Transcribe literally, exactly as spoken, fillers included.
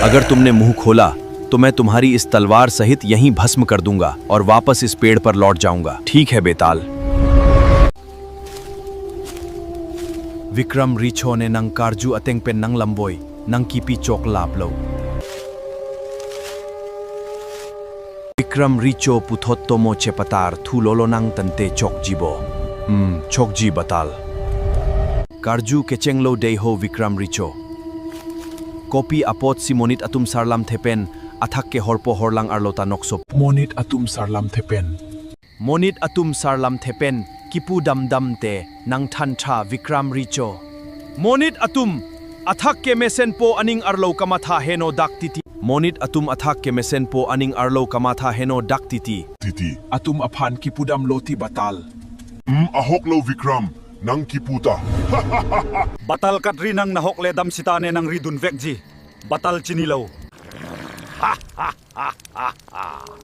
अगर तुमने मुंह खोला तो मैं तुम्हारी इस तलवार सहित यहीं भस्म कर दूंगा और वापस इस पेड़ पर लौट जाऊंगा। ठीक है बेताल। Vikram Recho ne nang karju ateng pen nang lamboi, nang kipi chok laplo. Vikram Recho puthot tomo chepatar thu lolo nang tangte chokjibo. Hmm, chokji batal. Karju kechenglo dei ho Vikram Recho. Kopi apotsi monit atum sarlamthe pen athak ke horpo horlang arlo ta nokso. Monit atum sarlamthe pen. Monit atum sarlamthe pen kipu damdam te nang thantha Vikram Recho. Monit atum athak ke mesenpo aning arlo kamatha heno dak titi. Monit atum athak ke mesenpo aning arlo kamatha heno dak titi. Titi. Atum aphan kipu damlo ti batal. Hmm, ahok lo Vikram, nang kipu ta. Batal katri nang nahok le dam sita ne nang ridun vekji. Batal chinilo.